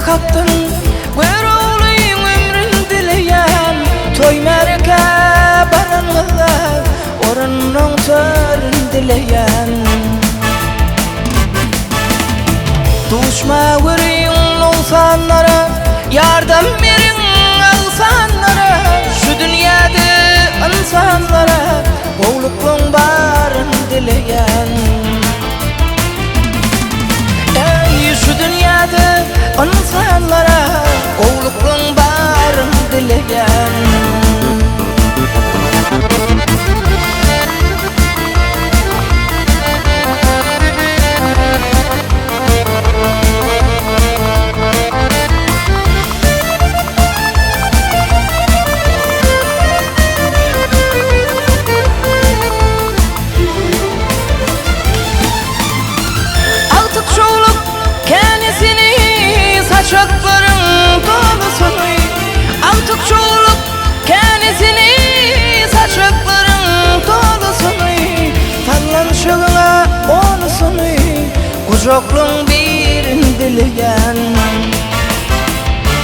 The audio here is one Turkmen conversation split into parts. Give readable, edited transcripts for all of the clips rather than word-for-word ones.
Hakdan Göroglyň ömrün dileýän. Toý märekä baranňyzda Orunyň törün dileýän. Duşmaweriň nogsanlara, Ýardam beriň agsanlara, Şu dünýäde ynsanlara Gowluklaň baryn dileýän. Eý, şu dünýäde ynsanlara Gowluklaň baryn dileýän. Agtyk şowluk känesini saçaklaryň dolusyny Agtyk şowluk känesini saçaklaryň dolusyny Sallançagyňa onusyny gujaklyň birin dileýän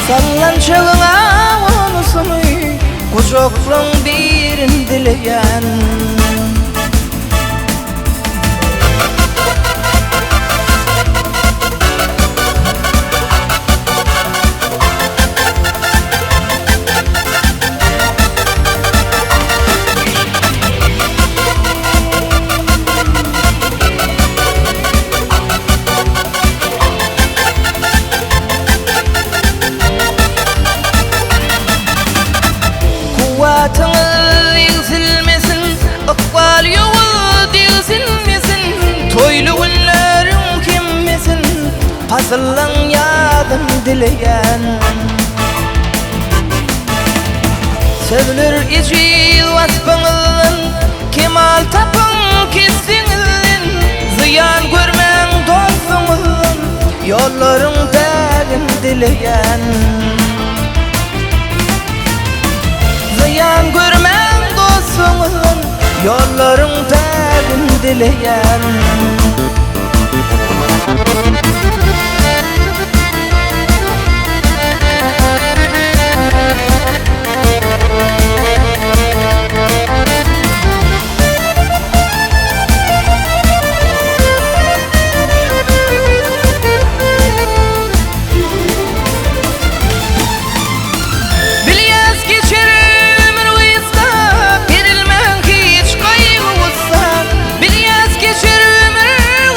Sallançagyňa onusyny gujaklyň birin dileýän. Kuwwatyňyz egsilmesin, ykbal ýowuz degsilmesin, Toýly günleriň kemmesin, pasyllaň ýazyn dileýän. Sözler ejiz waspyňyzdan, kemal tapyň kesbiňizden, Zyýan görmäň dostuňyzdan, ýollaryň pägin dileýän. Zyýan görmäň dostuňyzdan, Ýollaryň pägin dileýän. Bilýäs geçer ömür gysga, Berilmäň hiç gaýgy-gussa. Bilýäs geçer ömür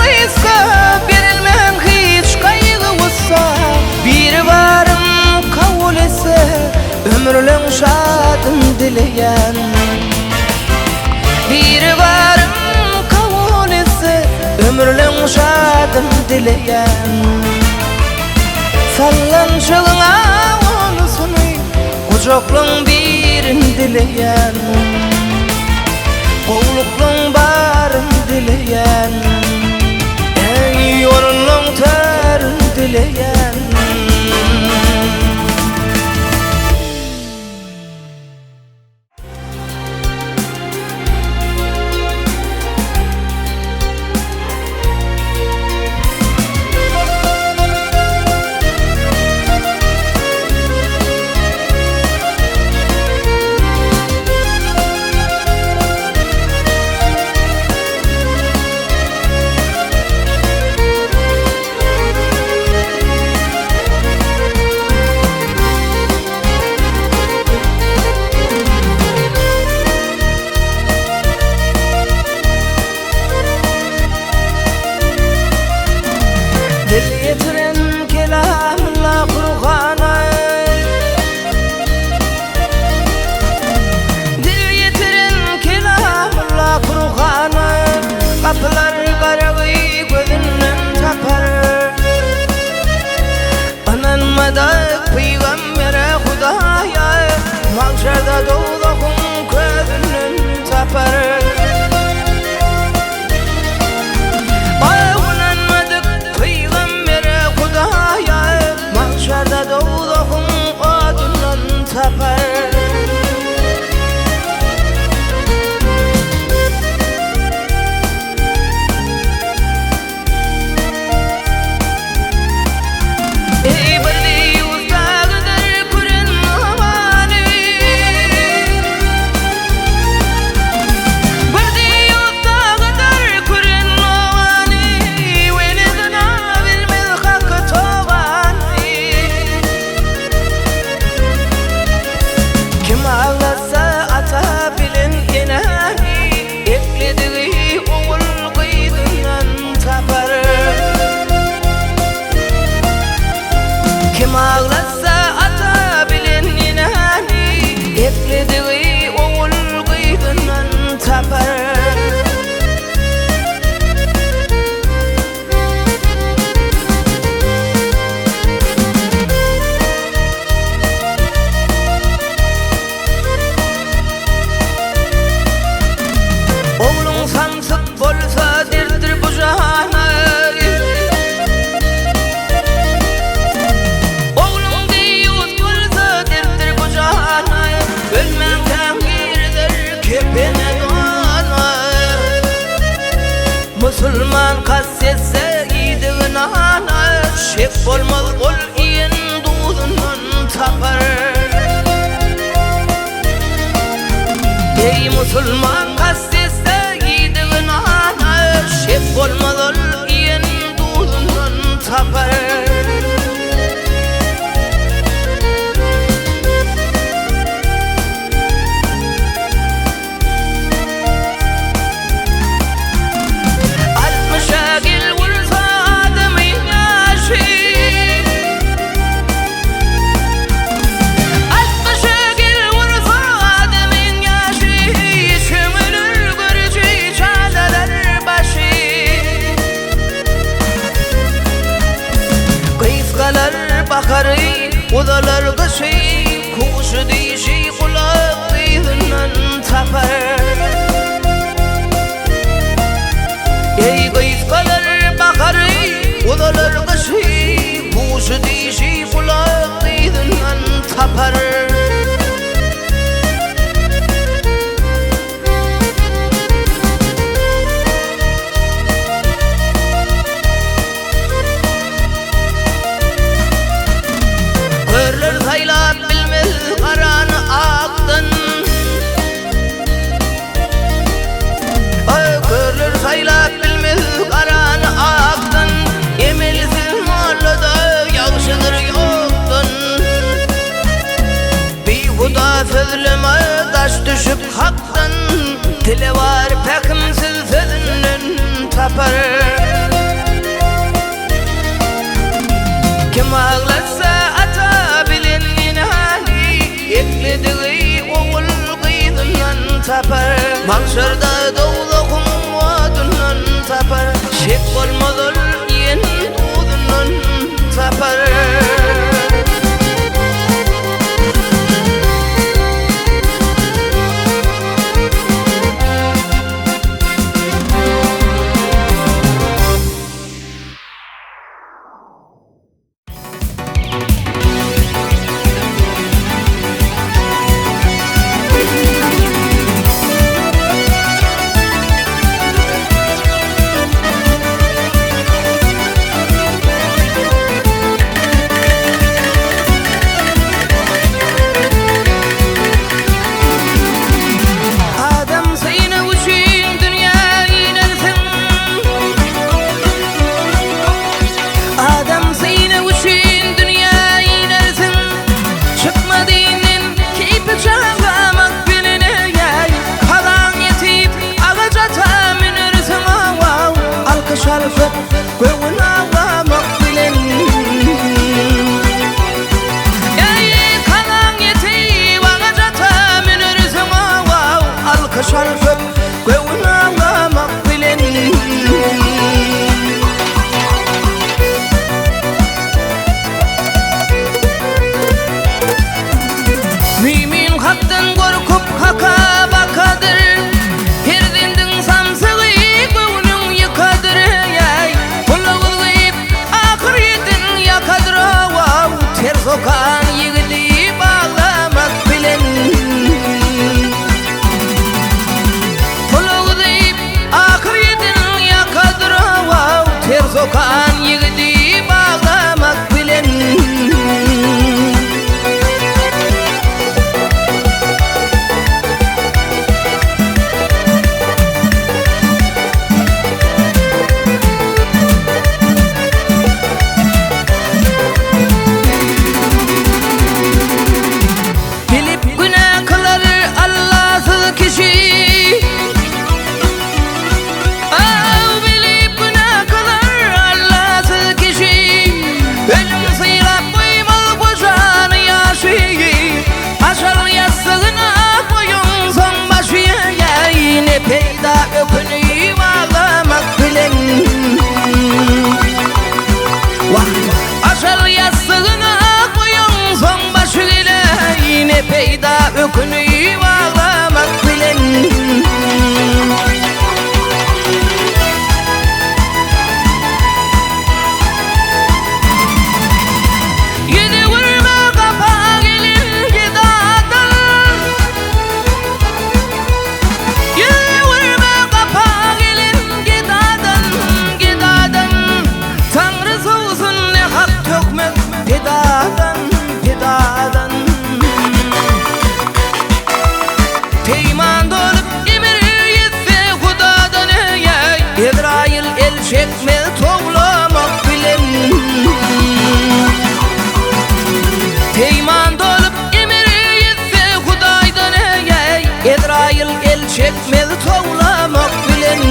gysga, Berilmäň hiç gaýgy-gussa. Biribarym kabul etse, Ömürleň şadyn dileýän. Biribarym kabul etse, Ömürleň şadyn dileýän. Sallançagyňa onusyny, Gujaklaň birin dileýän. Gowluklaň baryn dileýän. Eý, orunlaň törün dileýän. Eý musulman kast etse iýdigi nana, Şek bolmaz ol iýen duzundan tapar. Altmyşa gel bolsa adamyň ýaşy, Altmyşa gel bolsa adamyň ýaşy, Çömeler görüji çalalar başy. Gysgalar bahary, uzalar gyşy, Kuşy dişi gulak yzyndan tapar. Eý gysgalar bahary, uzalar gyşy, Kuşy dişi gulak yzyndan tapar. Körler saýlap bilmez garany akdan, Aý, körler saýlap bilmez garany akdan, Emelsiz molla-da ýagşydyr ýokdan. Bihuda sözleme daş düşüp hakdan, Dilewar pähimsiz sözünden tapar. Kim aglatsa ata bilen enäni, Ekledigi ogul gyzyndan tapar. Magşarda dowzahyň odundan tapar, Şek bolmaz ol iýen duzundan tapar. Çekmez towlamak bilen.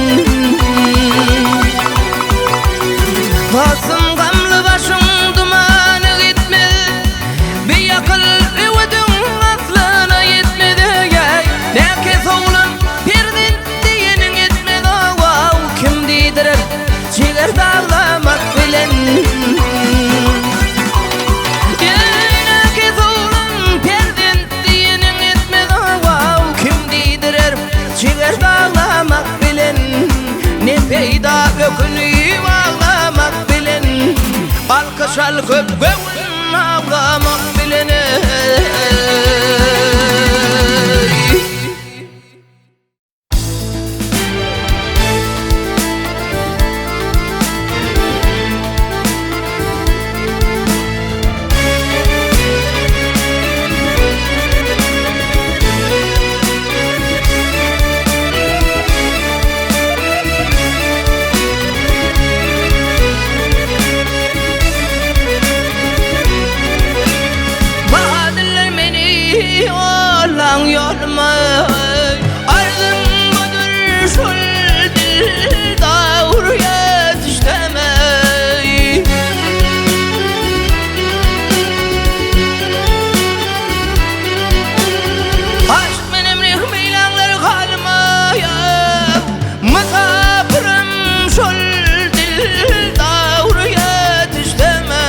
Basym gamly başyň dumany gitmez, Biakyl öwüdiň aslyna ýetmez eý. Näkes oglan perzent diýeniň etmez ow, Kim diýdirer jiger daglamak bilen. Eý, näkes oglan perzent diýeniň etmez ow, Kim diýdirer jiger daglamak bilen. Ne peýda ökünip aglamak bilen, Alkyş al köp göwün awlamak bilen eý. Bahadyrlar meni ýollaň ýoluma, Arzym budur şul dildar ýetişdeme. Aşk menem rehm eýläňler halyma, Mysapyrym şol dildar ýetişdeme.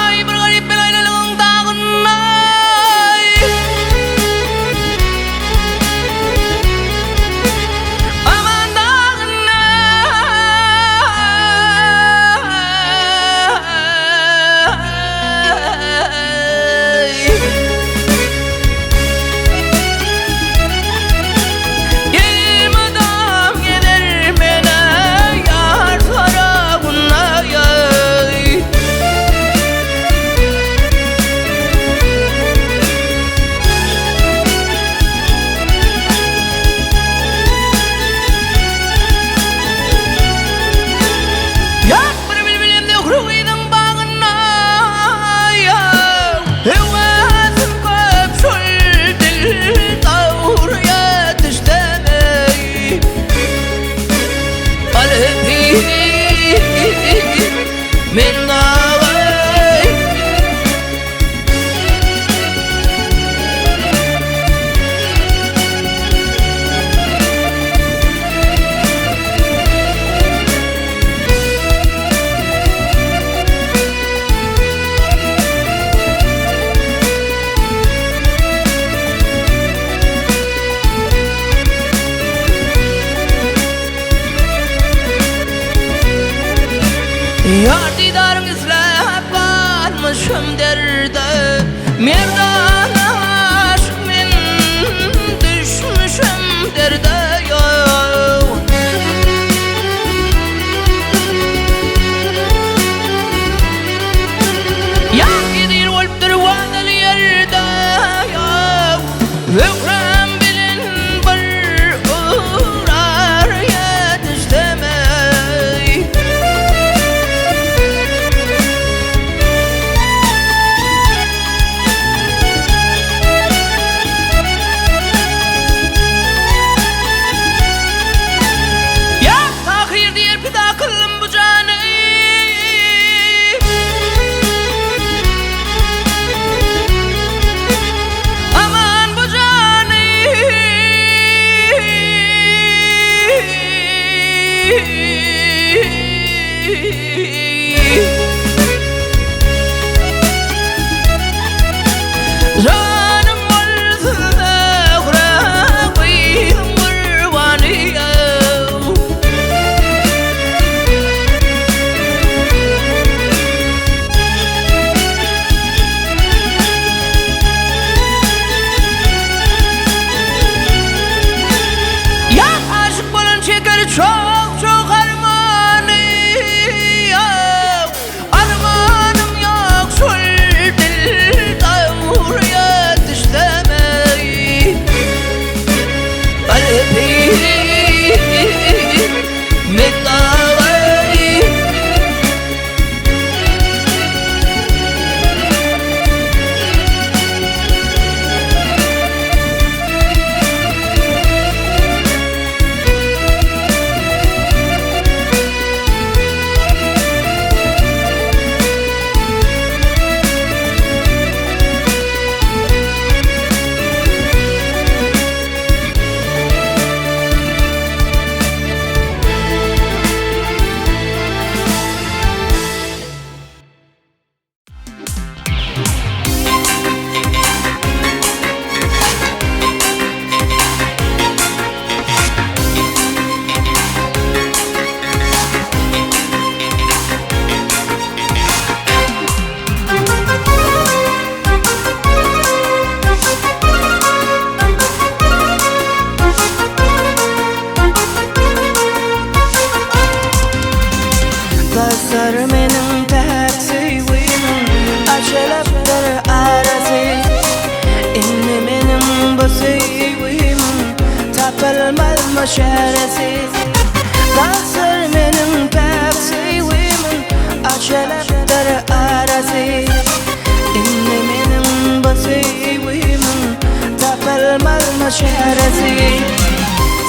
Aý, bir garyp men aýralygyň dagynda. Aman dagynda. Elmydam geler menä ýar soragynda. Ýak bir bilbilem zöhre gyzyň bagynda. Höwesim köp şol dildar ýetişsem eý. Alyp men dagy. Ýar didaryň isläp galmyşym derde, Merdana aşyk men düşmüşem derde. Ýar gedir bolupdyr wadaly ýerde, Zöhräm bilen bir ygrar ýetişsem eý. Ýa Tahyr diýer pida kyldym bu jany. Aman bu jany. Janym bolsun Zöhre gyzyň gurbany. Ýa aşyk bolan çeker çok-çok armany. Armanym ýok şol dildar ýetişsem eý. Tapylmazmy çäresi Dostlar meniň päk söýgimiň Açylypdyr arasy Indi meniň bu söýgimiň Tapylmazmy çäresi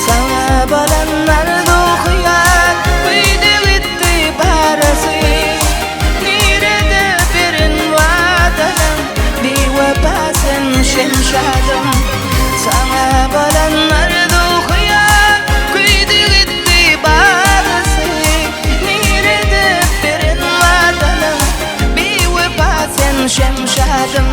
Saňa bolan arzuw-hyýal Güýdi gitdi barysy Nirede beren wadalaň Biwepa sen şemşadym Saňa bolan arzuw-hyýal Güýdi gitdi barysy Nirede beren wadalaň Biwepa sen şemşadym.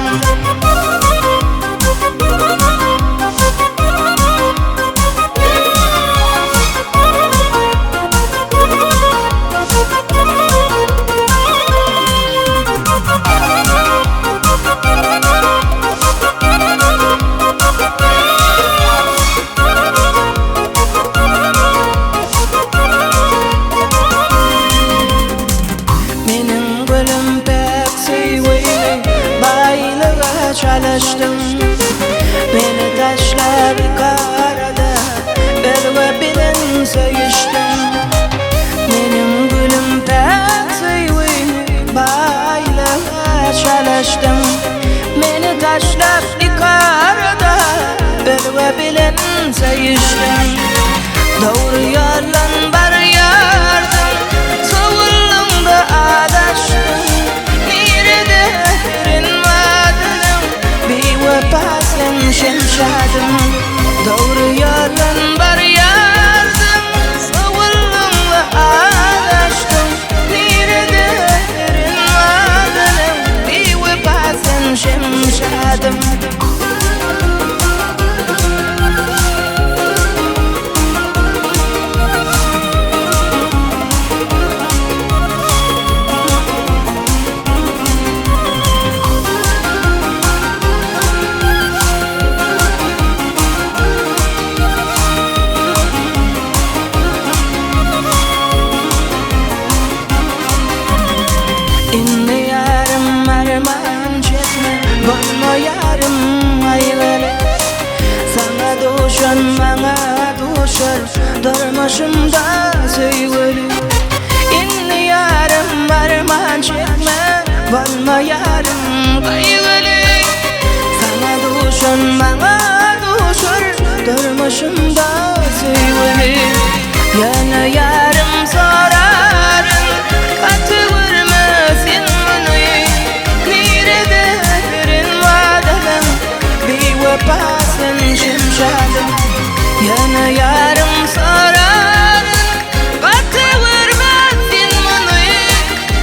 Meniň gülüm päk söýgümi baýlyga çalyşdyň. Meni taşlap ikarada özge bilen söýüşdiň. Meniň gülüm päk söýgümi baýlyga çalyşdyň. Meni taşlap ikarada özge bilen söýüşdiň. Dogry ýoldan barýardyň, sowuldyň-da azaşdyň. Nirede birin badynyň, biwepa sen şemşadyň. Dogry ýoldan barýardyň, sowuldyň-da azaşdyň. Nirede birin badynyň, biwepa sen şemşadym. Indi ýarym arman çekme, bolma ýarym gaýgyly. Saňa duşan maňa duşar, durmuşymda söýgüli. Indi ýarym arman çekme, bolma ýarym gaýgyly. Saňa duşan maňa duşar, durmuşymda söýgüli. Ýöne ýarym soraryn, gaty görme sen muny. Nirede beren wadalaň, biwepa sen şemşadym. Ýöne ýarym soraryn, gaty görme sen muny.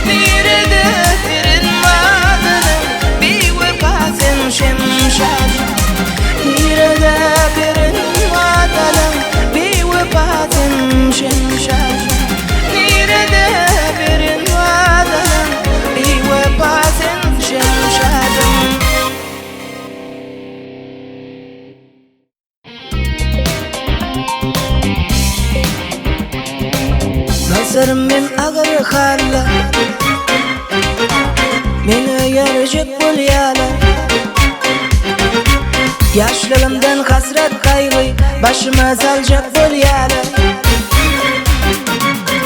Nirede beren wadalaň, biwepa sen şemşadym. Nirede beren wadalaň, biwepa sen şemşadym. Nirede beren wadalaň, biwepa sen şemşadym. Nazarym men agyr halla Meni ýerjek bolýarlar Ýaşlygymdan hasrat gaýgy Başyma saljak bolýarlar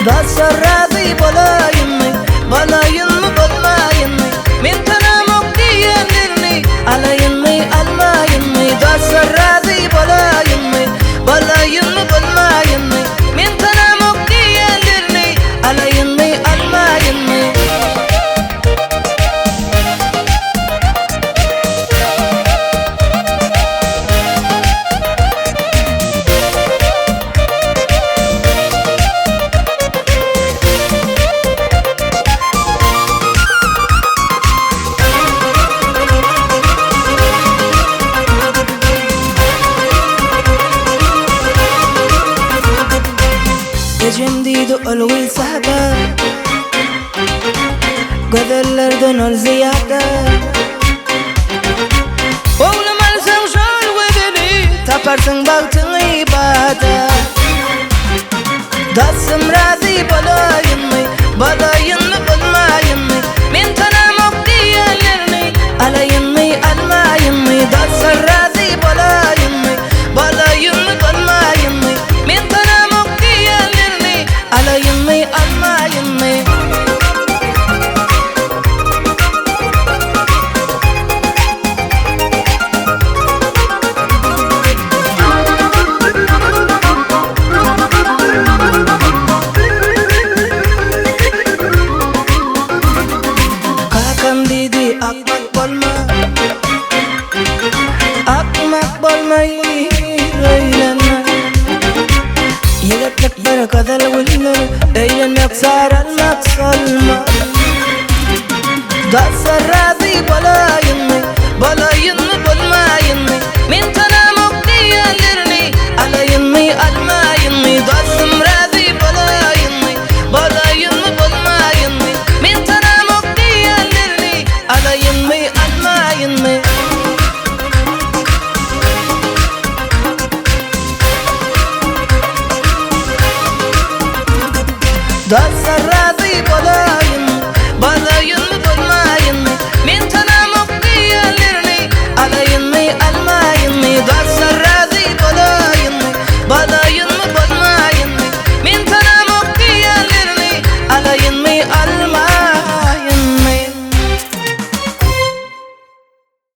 Dostlar razy bolaýynmy Bolaýynmy bolmaýynmy Men tanamok diýenlerini Alaýynmy almaýynmy Dostlar razy bolaýynmy Bolaýynmy bolmaýynmy Men tanamok diýenlerini Alaýynmy almaýynmy. Ejem diýdi ol gyz sada Gözellerden ol zyýada Oglum alsaň şol gözeli Taparsyň bagtyňy bada Dostum razy bolaýynmy Bolaýynmy bolmaýynmy Men tanamok diýenlerini Alaýynmy almaýynmy Dostlar razy bolaýynmy Bolaýynmy bolmaýynmy Men. bolmaý öýlenmek. Ýigitlik bir gyzyl güldür, öýlenmek saralmak solmak. Dostlar razy bolaýynmy, bolaýynmy bolmaýynmy? Men tanamok diýenlerini, alaýynmy almaýynmy? Dostum razy bolaýynmy, bolaýynmy bolmaýynmy? Men tanamok diýenlerini, alaýynmy almaýynmy? Dostlar razy bolaýynmy, bolaýynmy?